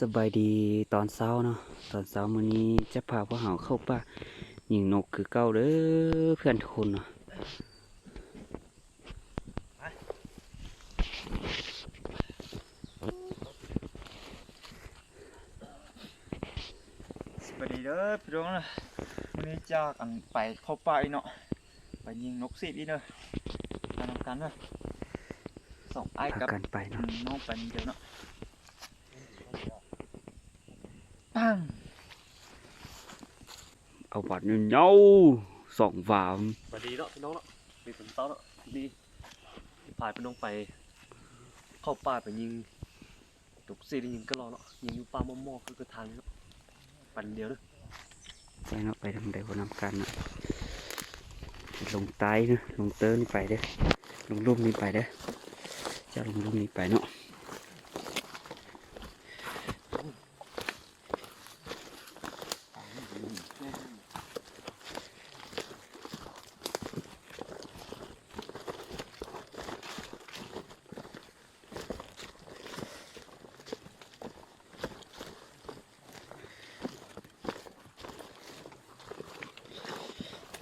ສະບາຍດີຕອນເຊົ້າເນາະ, ຕອນເຊົ້າມື້ນີ້ຈະພາພວກເຮົາເຂົ້າປ່າຍິງນົກຄືເກົ່າເດີເພື່ອນທຸກຄົນເນາະ. ສະບາຍດີເດີພີ່ນ້ອງເນາະ, ມື້ນີ້ຈາກອັນໄປເຂົ້າປ່າອີກເນາະ, ໄປຍິງນົກເສດອີກເດີ, ມານຳກັນເດີ ສອງອ້າຍກັບ ພາກັນໄປເນາະ, ອືມ ນ້ອງໄປນຳດຽວເນາະ. ປັງ ເອົາບາດຍາວໆ ສອງຫວາມ. ສະບາຍດີເນາະພີ່ນ້ອງເນາະ, ມີຕອນເຊົ້າເນາະ, ນີ້ພາພີ່ນ້ອງໄປເຂົ້າປ່າໄປຍິງ ຕົກເສດໄດ້ຍິງກະຫຼໍເນາະ, ຍິງຢູ່ປ່າໝໍ່ໆ ຄືກະທາງນີ້ເນາະ, ໄປນຳດຽວເດີ. ໄປເນາະ, ໄປທາງໃດບໍ່ນຳກັນເນາະ, ລົງໃຕ້ເນາະ, ລົງເຕີນນີ້ໄປເດີ, ລົງລຸ່ມນີ້ໄປເດີ, ຈາກລົງລຸ່ມນີ້ໄປເນາະ.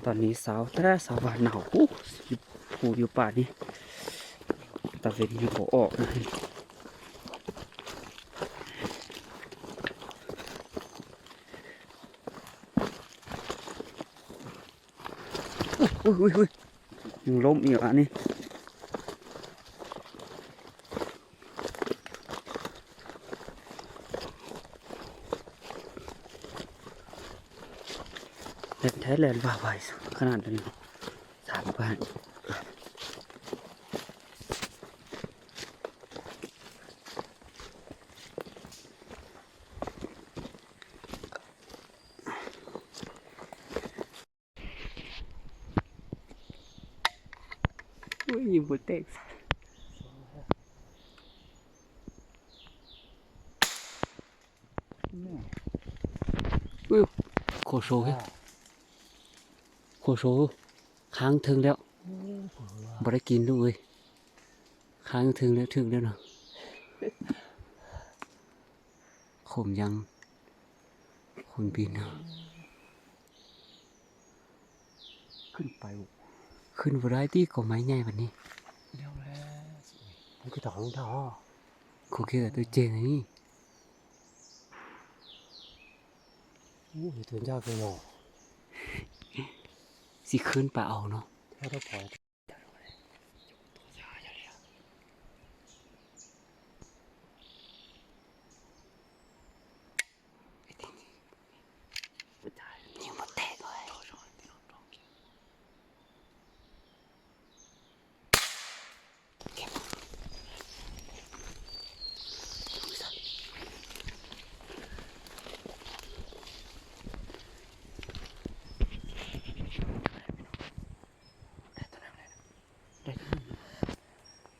ຕອນນີ້ເຊົ້າແທ້ໆ ເຊົ້າວ່າໜາວ, ໂອ້ ຢູ່ ຢູ່ປ່ານີ້ ຕາເວັນຍັງບໍ່ອອກນະ. ອຸ້ຍ ອຸ້ຍ ອຸ້ຍ ຍັງລົ້ມອີກອັນນີ້. ແລ່ນແທ້ ແລ່ນວ່າໄວຂະໜາດນັ້ນ ສາມພັນ. ໂອ້ຍ ຍິງບໍ່ແຕກ. ອຸ້ຍ ໂຄໂຊເຮີ້ຍ ໂຄໂຊ ຄ້າງເທິງແລ້ວ. ບໍ່ໄດ້ກິນລູກເອີຍ, ຄ້າງເທິງແລ້ວ ຖືກແລ້ວເນາະ. ຂົມຍັງ ຂົມບິນເນາະ. ຂຶ້ນໄປ ຂຶ້ນບໍ່ໄດ້ຕິ ກໍໄມ້ໃຫຍ່ບັດນີ້. ແລ້ວແຫຼະ ມັນຄືຕາຂອງເຮົາ ໂຄເຄດຕົວເຈງນີ້. ໂອ້ຍ ຕົວຍາກເລີຍເນາະ, ຊິຂຶ້ນໄປເອົາເນາະ. ໄດ້ຕົວໜຶ່ງແລ້ວ ໄດ້ຕົວໜຶ່ງ.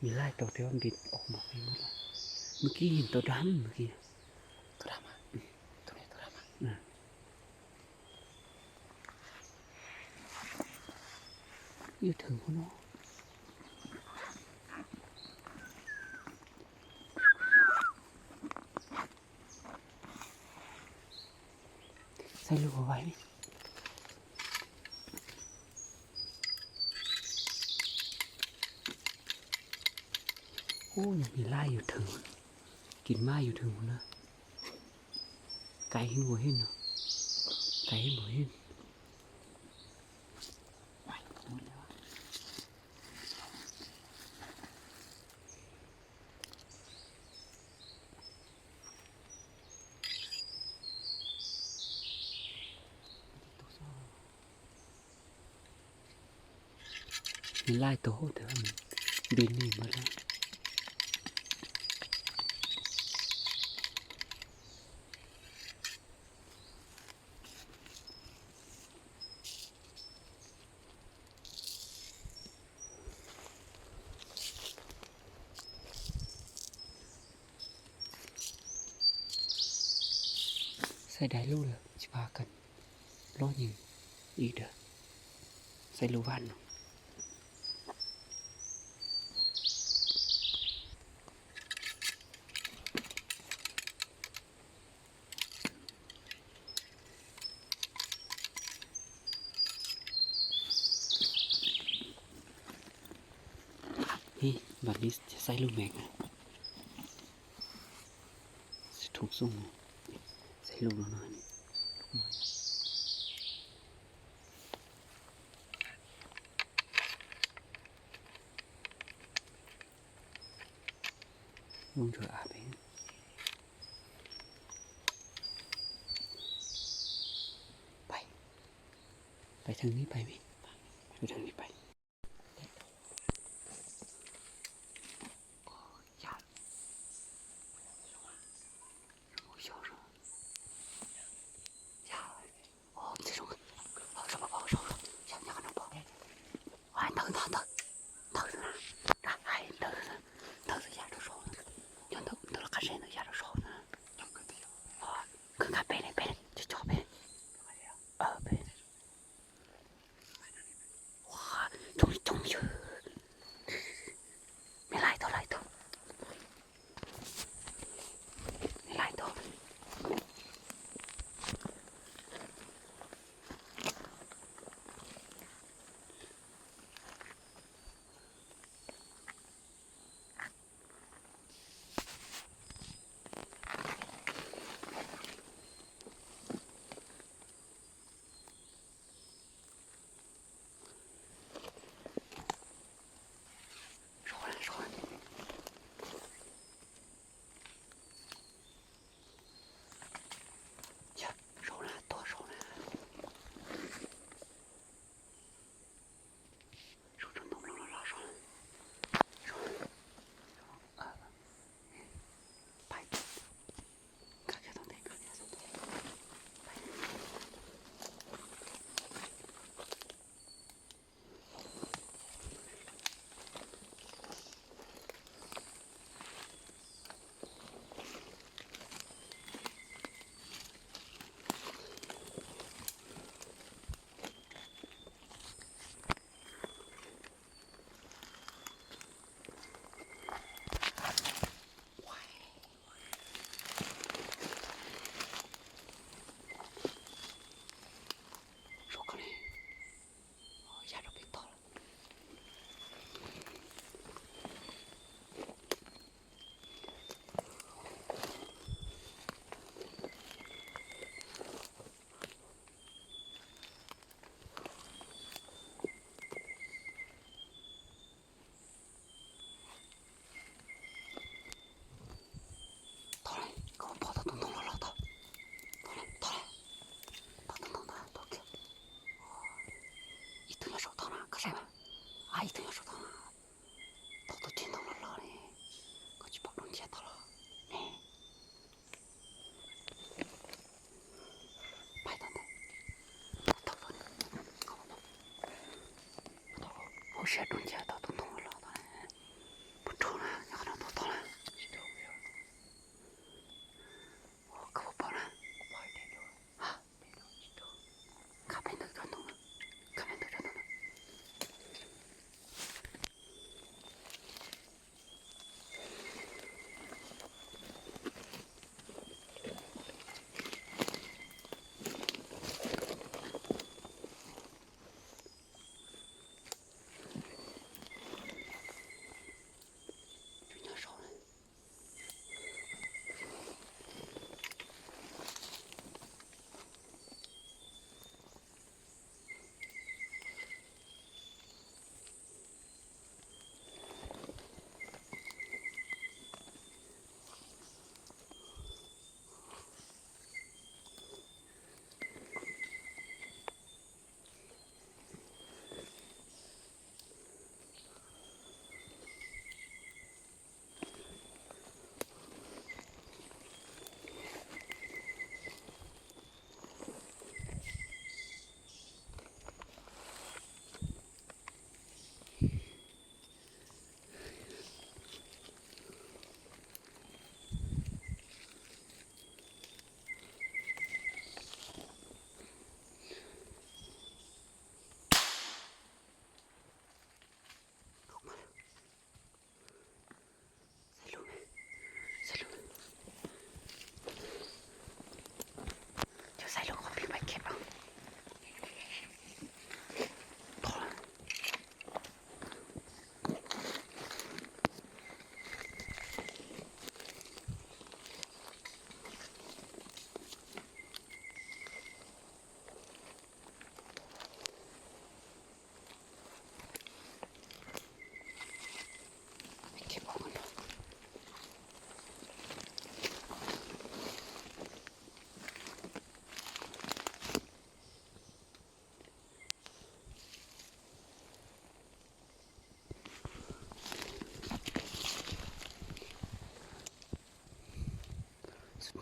ມີຫຼາຍໂຕ ແຕ່ວ່າມັນບິນອອກມາໄປໝົດລະ. ເມື່ອກີ້ເຫັນໂຕດຳ ເມື່ອກີ້ ໂຕດຳອະ ອືມ ໂຕນີ້ໂຕດຳອະ ອືມ ຢູ່ເທິງພຸ້ນເນາະ. ໃສ່ລູກເອົາໄວ້. ໂອ້ ຍັງມີຫຼາຍຢູ່ເທິງ, ກິນໝາຢູ່ເທິງພຸ້ນນະ. ໄກເຫັນບໍ່ເຫັນເນາະ, ໄກເຫັນບໍ່ເຫັນ. ມີຫຼາຍໂຕ ແຕ່ວ່າມັນບິນໜີໝົດແລ້ວ. ໃສ່ໄດ້ລູກແລ້ວ ຊິພາກັນເລາະຍິງອີກເດີ. ໃສ່ລູກຫວ່ານເນາະ. ນີ້ ບາດນີ້ໃສ່ລູກແມັກນະ ໃສ່ຖົງສູງ ໃສ່ລູກນ້ອຍໆ ວງເທື່ອອາເບງ ໄປ ໄປທາງນີ້ໄປເມ ໄປທາງນີ້ໄປ.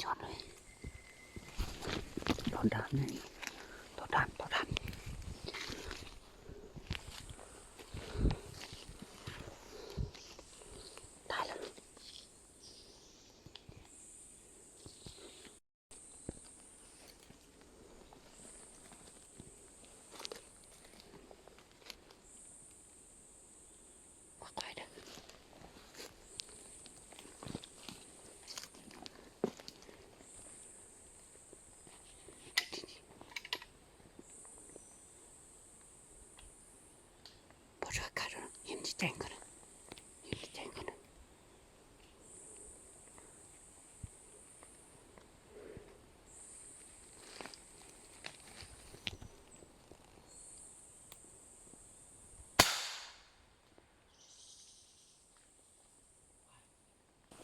ຍອດເລີຍ ໂດດດາມນີ້ ໂດດດາມ ໂດດດາມ ຕາຍແລ້ວ. ບໍ່ຖືກກັດ ເຫັນຊິແຈ້ງກ່ອນ ເຫັນຊິແຈ້ງກ່ອນ.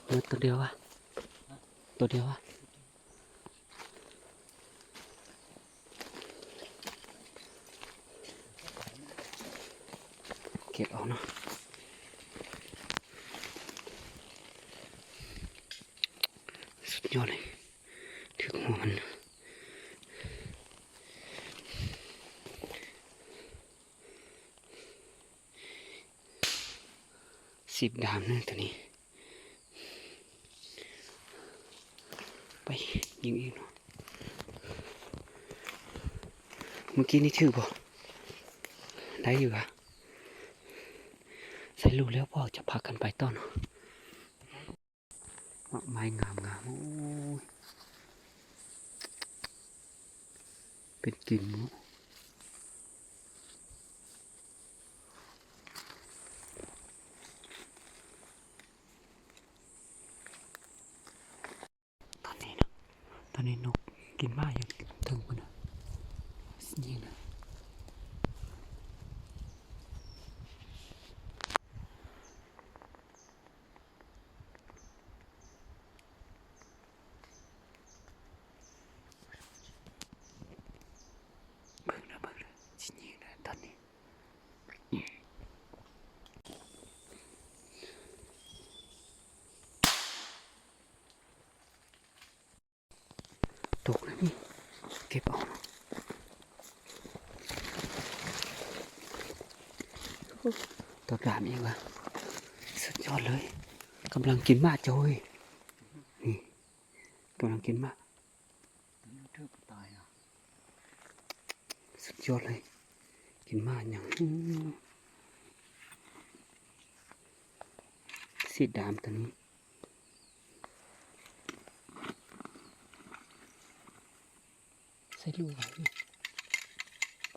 ໝົດຕົວດຽວວະ ຕົວດຽວວະ ເກັບເອົາເນາະ ສຸດຍອດເລີຍ ຖືກຫົວມັນ ສິບດາມເນາະຕົວນີ້ ໄປຍິງອີກເນາະ ເມື່ອກີ້ນີ້ຖືກບໍ່ ໄດ້ຢູ່ຫວາ ໃສ່ລູກແລ້ວ ພວກເຮົາຈະພາກັນໄປຕໍ່ເນາະ. ໝາກໄມ້ງາມໆ ໂອ້ຍ ເປັນກິນເນາະ ຕອນນີ້ເນາະ ຕອນນີ້ນົກກິນໝາກຢູ່ເທິງພຸ້ນນະ ຍິງນະ. ເບິ່ງເດີ ເບິ່ງເດີ ຊິຍິງເດີຕອນນີ້. ຕົກແລ້ວນີ້ ເກັບເອົາ ໂອ້ ຕົກດາມອີກວ່າ ສຸດຍອດເລີຍ ກຳລັງກິນໝາກເຈົ້າເອີຍ ນີ້ ກຳລັງກິນໝາກ ສຸດຍອດເລີຍ ກິນໝາກຫຍັງ ອື ສີດດຳຕົວນີ້. ໃສ່ລູກໄວ້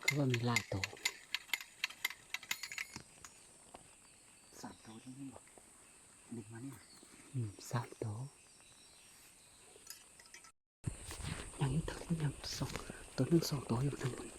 ຄືວ່າມີຫຼາຍໂຕ ສາມໂຕນີ້ແມ່ນບໍ່? ດຶງມານີ້ ອືມ ສາມໂຕ ຍັງຢູ່ເທິງພຸ້ນ ຍັງສອງ ໂຕໜຶ່ງສອງໂຕຢູ່ເທິງພຸ້ນ. ໂ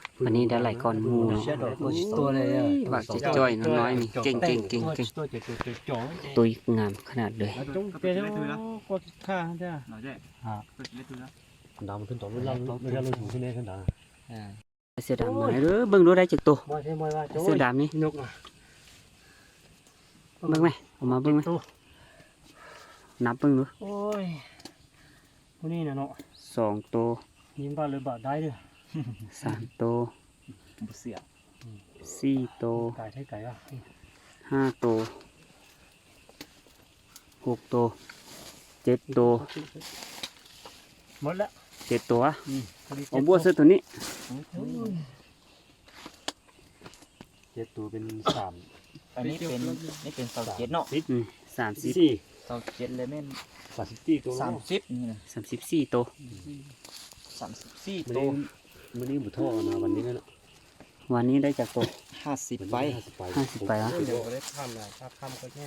ວັນນີ້ໄດ້ຫຼາຍກ່ອນໝູ່ເນາະ. ໂອ້ຍ ບັກຈ້ອຍໆ ນ້ອຍໆ ນີ້ ເກັ່ງໆໆໆ ຕຸ້ຍງາມຂະໜາດເລີຍ. ເສືອດຳມາເດີ້ ເບິ່ງດູໄດ້ຈັກໂຕ. ເສືອດຳນີ້ ເບິ່ງແມະ ເອົາມາເບິ່ງແມະ ນັບເບິ່ງດູ. ໂອ້ຍ ຜູ້ນີ້ນະເນາະ ສອງໂຕ. ຍິງບາດເລີຍບາດໄດ້ເດີ້. ສາມໂຕ ບໍ່ເຊື່ອ ສີ່ໂຕ ກາຍໃຊ້ໄກວ່າ ຫ້າໂຕ ຫົກໂຕ ເຈັດໂຕ ໝົດແລ້ວ ເຈັດໂຕວະ ອືມ ເອົາບົວໃສ່ໂຕນີ້ ເຈັດໂຕເປັນສາມ ອັນນີ້ເປັນ ນີ້ເປັນຊາວເຈັດເນາະ ອືມ ສາມສິບ ຊາວເຈັດແລ້ວແມ່ນ ສາມສິບສີ່ໂຕ ສາມສິບນີ້ນະ ສາມສິບສີ່ໂຕ ສາມສິບສີ່ໂຕ ມື້ນີ້ບໍ່ທໍ້ນະ ວັນນີ້ນະ ວັນນີ້ໄດ້ຈັກໂຕ ຫ້າສິບໄປ ຫ້າສິບໄປວະ ດຽວບໍ່ໄດ້ທຳນະ ຖ້າທຳກໍແຍ່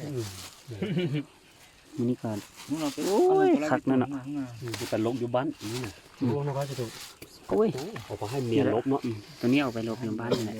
ມື້ນີ້ກໍ ມື້ນັ້ນໄປ ໂອ້ຍ ຄັກແລ້ວເນາະ ໄປລົກຢູ່ບ້ານນີ້ນະ ໂອ້ຍ ເອົາໄປໃຫ້ເມຍລົກເນາະ ໂຕນີ້ເອົາໄປລົກຢູ່ບ້ານນີ້ແຫຼະ